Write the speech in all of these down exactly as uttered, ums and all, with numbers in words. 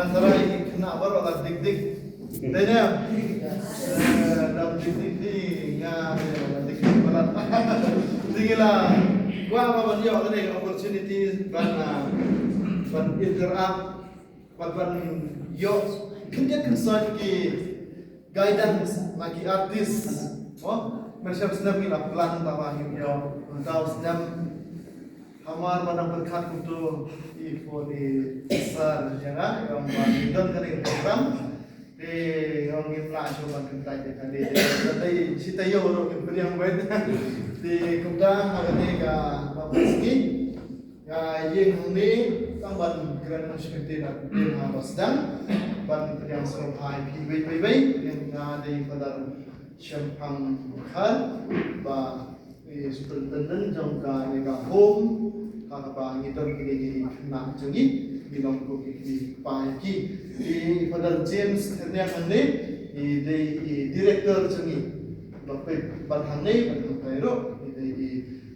Antara i khynnah baroh la dik dik. Dei ne? Eh, dang dik dik ni nga ne la dik dik palat. Te ngi la kwah ba ban ïoh kane ka opportunity ban, ah, ban interact, ban, ban ïoh khyndiat khynsoit ki guidance na ki artist. Oh, mynshem snem ngi la plan ba ngin ïoh, mynta u snem Hamar ba dang pyrkhat kumto i phone i sar ïa nga, i ong ba ngi don kane ka program. Te i ong ngim lah shuh ban kyntait ïa kane. Te shi taïew ruh ngim pdiang beit. Te kumta ha kane ka ba phi sngi nga ïeng hangne tang ban kren sha kynti na kynti ha ba sdang ban pdiang sngewbha ïa phi beit beit beit. Nga dei Father Shemphang Khan ba i superintendent jong kane ka home, ha kaba ngi don kine ki khynnah jong ngi, ngi long ko ki kpa ïa ki. I Father James Thyrniang hangne i dei i director jong ngi. Ba peit bad hangne bad hangtai ruh i dei i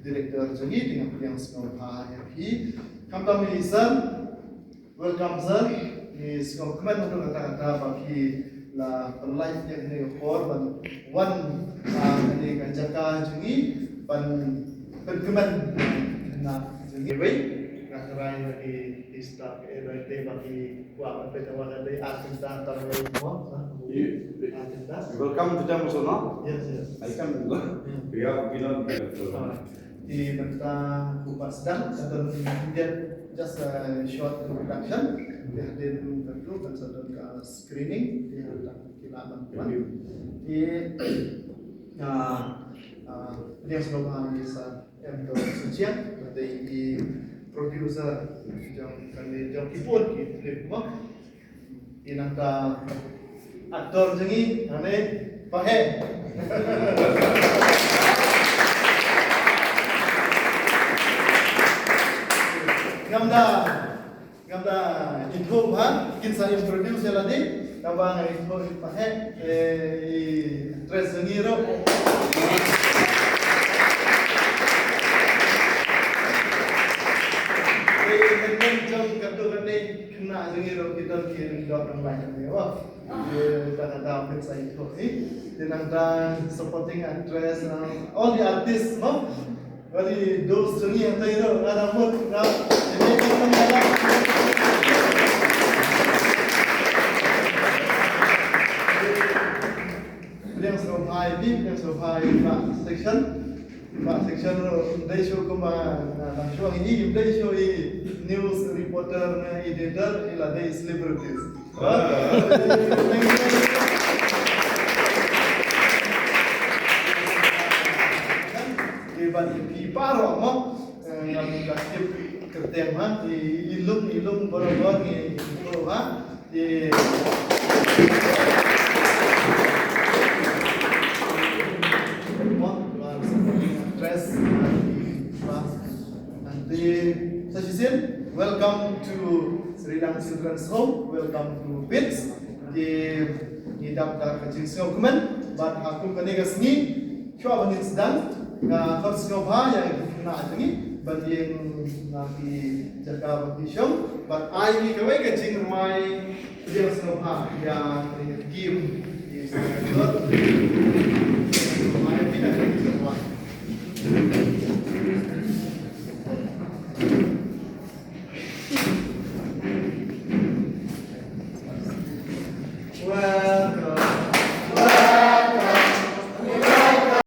director jong ngi, te nga pdiang sngewbha ïa phi. Khamtam i sir, welcome sir. Ngi sngewkmen haduh katta katta ba phi la pynlait ïa kane ka por ban wan, ah, kane ka jaka jong ngi ban pynkmen khynnah jong ngi. Wei, nga tharai ba ki, ki staff ka A B T ba ki kwah ban peit, tang ba ka dei ar kynta tang wei mo, ha? Ye. Ar kynta. Welcome to them also, no? Yes, yes. I can do that. Hmm. Yeah, we don't. Alright. Te mynta u ba sdang, ka don khyndiat, just a short introduction. Te hadien katu kan sa don ka screening, te hadien ki la ban wan. Te, ah, ah, pdiang sngewbha ïa i Sir M. Dor Suchiang, ba dei i producer jong kane, jong ki bun ki film mo. Te nangta actor jong ngi, ane, Pahe. Ngam da, ngam da ithuh ha, kin sa introduce ïa lade, tang ba nga ithuh i Pahe, eh, i actress jong ngi ruh. Eh, i hynmen jong katu kane, khynnah jong ngi ruh ki don ki lyngdoh nonglait jong ngi, wa. Te da ka dei pynsa ithuh hi. Te nangta supporting actress, uh, all the artists, no? All those jong ngi hangtai ruh, nga da mut, nga. Pdiang sngewbha ïa phi, pdiang sngewbha ïa ka section. Ba section ruh ym dei shuh kumba, ah, dang shuh ngi, ym dei shuh i news reporter ne editor, i la dei celebrities. Ah. Ba, eh, ba i phi baroh mo, eh, ngam da skip kyrteng ma, i, i lung, i lung baroh baroh ngi, i lung ma. Ye. Dress. Nanti, sa shisien, welcome to Sri Lanka Children's Home, welcome to Pits. Ye, ngi dap da ka jingsngewkmen, bad ha kum kane ka sngi, shuwa ban ïa sdang, nga khot sngewbha ïa ki khynnah jong ngi ban ïeng na ki jaka ba ki shong, bad ai ngi kawei ka jingrwai pdiang sngewbha ïa ki team, ki sngewbha.